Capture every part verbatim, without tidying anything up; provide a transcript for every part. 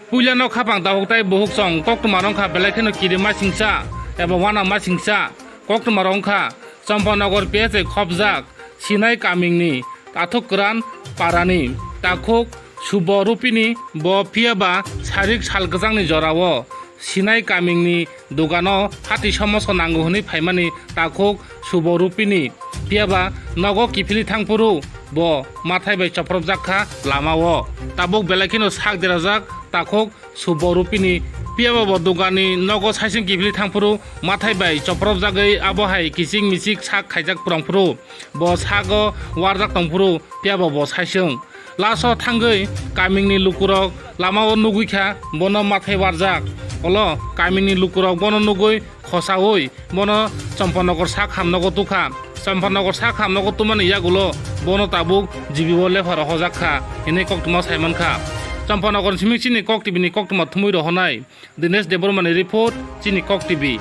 Puilano khapang dakhuk tei bukhuk chwng koktwma rok wngkha belai kheno kiri masingcha eba wana masingcha koktwma rok wngkha Champanagar P S A khopjak Sinai kamingni Tathuk Kwran parani takhuk Subo Rupini bo phiyaba sarik sal kwchangni jorao Sinai kamingni dogano hati somoso nango hwnwi phaimani takhuk Subo Rupini phiyaba nogo kiphilwi thangphuru bo mathai bai chopropjak kha lamao. Tabuk belai kheno sak derajak takhuk Subo Rupini phiyaba bo dogani nogo saising kiphilwi thangphuru mathai bai chopropjagwi abo hai kiching michik sak khaijak phrwngphuru bo sago warjak tongphuru phiyaba bo saising. Laso thangwi kamingni lukurok lamao nugwi kha bono mathai warjak. Olo kamingni lukurok bono nugwi khosaui bono Champanagar sak hamnogo tukha. Champanagar sak hamnogo tumani yagulo bono tabuk G B o lepharo hojak kha hinwi koktwma saimankha. Champanagar simi chini Kok T V ni koktwma thumwi rohonai Dinesh Debbarma ni report, chini Kok T V.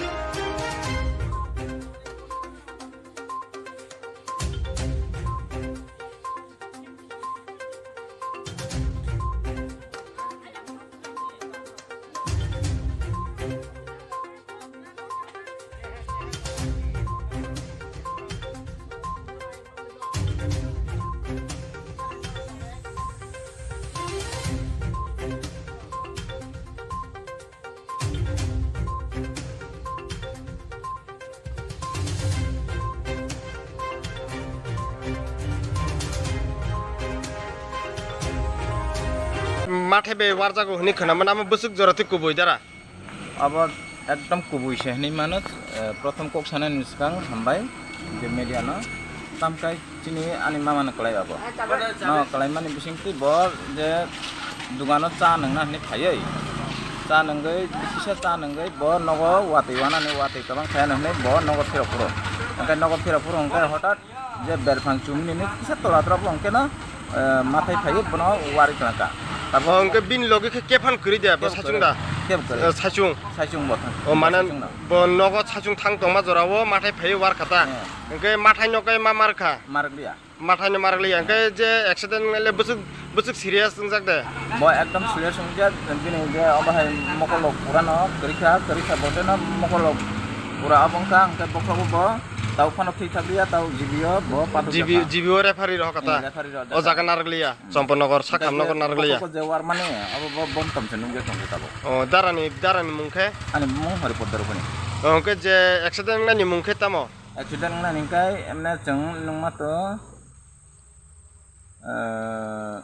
Mathai bai warjago hwnwi khwnamani amo bwswk jora twi kubui dara. Abo ekdom kubui se hwnwi mano, eh, prothom kok sanani swkang hambai je media no. Tamkai chini ani mama no kwlai abo. No kwlai mani bising twi bo je dogano cha nwngna hwnwi phaiwi. Cha nwngwi, kisa cha nwngwi bo nogo watwi wanani watwi kwbang khaiyano hwnwi bo nogo phirok phuru. Hwnkhe nogo phirok phuru hwnkhe hotat je berphang chumni ni kisa tola drop hwnkhe no, eh, mathai phaiwi bono wari kwlangkha. Abo hwnkhe bini logi khe kephan kwrwi de, bo saichung da? Kep kwrwi. Eh, saichung. Saichung bo thang. O mane saichung no. Bo nogo saichung thang tongma jorao mathai phaiwi warkha ta? Eh. Hwnkhe mathai no khe ma markha? Markliya. Mathai no markliya. Hwnkhe je accident wngnaile bwswk, bwswk serious wngjak de? Bo ekdom serious wngjak, bini je obo hai mokolok pura no kwrwikha, kwrwikha bo tei no mokolok pura abo wngkha, hwnkhe bokhrogo bo. Tau phano thwi thakliya, tau G B o bo pathak G B, jakha. G B o referee rw kha ta? Hmm, referee rw o jaga narwkliya, hmm. Champanagar, Sakhamnagar narwkliya. Bo je warmani, abo bo, bo tongse nukya tongse tabuk. O, darani, darani mung khe? Ani mung Haripad Dorphani. O, hwnkhe je accident wngnani mung khe tamo? Accident wngnani hwnkhe emne chwng nukma to, eh,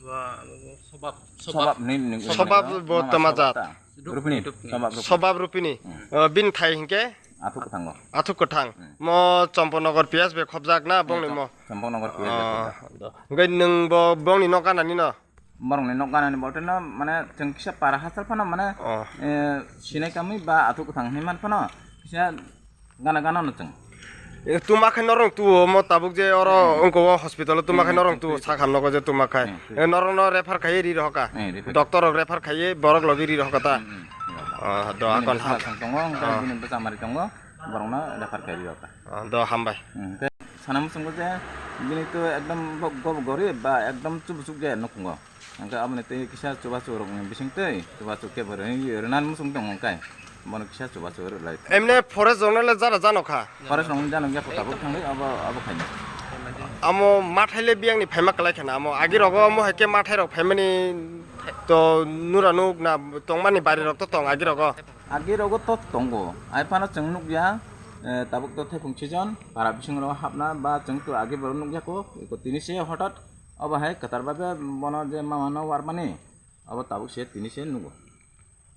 Ba, ba, ba, Sobab, Sobab. Sobab ni, ni, Sobab ni, bo no, tama Sobab jat? Ta. Rupini, Rupini. Sobab Rupini. Sobab Rupini. Hmm. O, bini thai hwnkhe? Athuk kwthango. Athuk kwthang. Hmm. Mo Champanagar P S bai khobjak na bongni mo? Champanagar P S bai khobjak. O, do. Hwnkhe nwng bo bongni nok ganani no? Borokni nok ganani bo tei no mane chwng kisa para hachal phano mane, o, eh, sinai kamwi ba athuk kwthang hinwi man phano kisa Gana gana no chwng. E, tuma khai norok tuo mo tabuk je oro, hmm, wngko o hospital o tuma khai, hmm, norok tuo, hmm, sakha nogo je tuma khai. Hmm, hmm. E, norok no refer khai ri rohka. Hmm, refer. Doctor rok refer khai borok logi ri rohka ta. Hmm, hmm. Ah, do bini akon bwsa ha. Thang tongo, hwnkhe, ah, bini bwsa mari tongo, borok no refer khai ri rohka. Ah, do hambai. Hmm, hwnkhe sana muchungo je bini to ekdom bo-, go-, gorib ba ekdom chubusuk je nukhungo. Hwnkhe aboni tei kisa chubachu rokni bising tei chubachu kebo rwnai, rwnani muchung tongo hwnkhe bono kisa chubachu rwlai. Emne forest rokno le jara jano kha? Forest rokno jano ya kota bo thangwi abo, abo khaina. Amo mathai le biyang ni phaima kwlai khana amo agi rogo omo hai khe mathai rok phaimani to nura nuk na tongmani bari rok to tong agi rogo. Agi rogo to tongo. Ai phano chwng nukya, eh, tabuk to thekhung season para bising rogo hapna ba chwng to agi borok nukya ko, eko tini se hotat Obo hai kwtal bai bono je mama no warmani, obo tabuk se tini se nugo.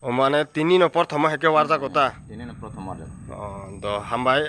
O mane tini no porthomo hai khe warjago ta? Tini no porthomo warjago. O, do hambai.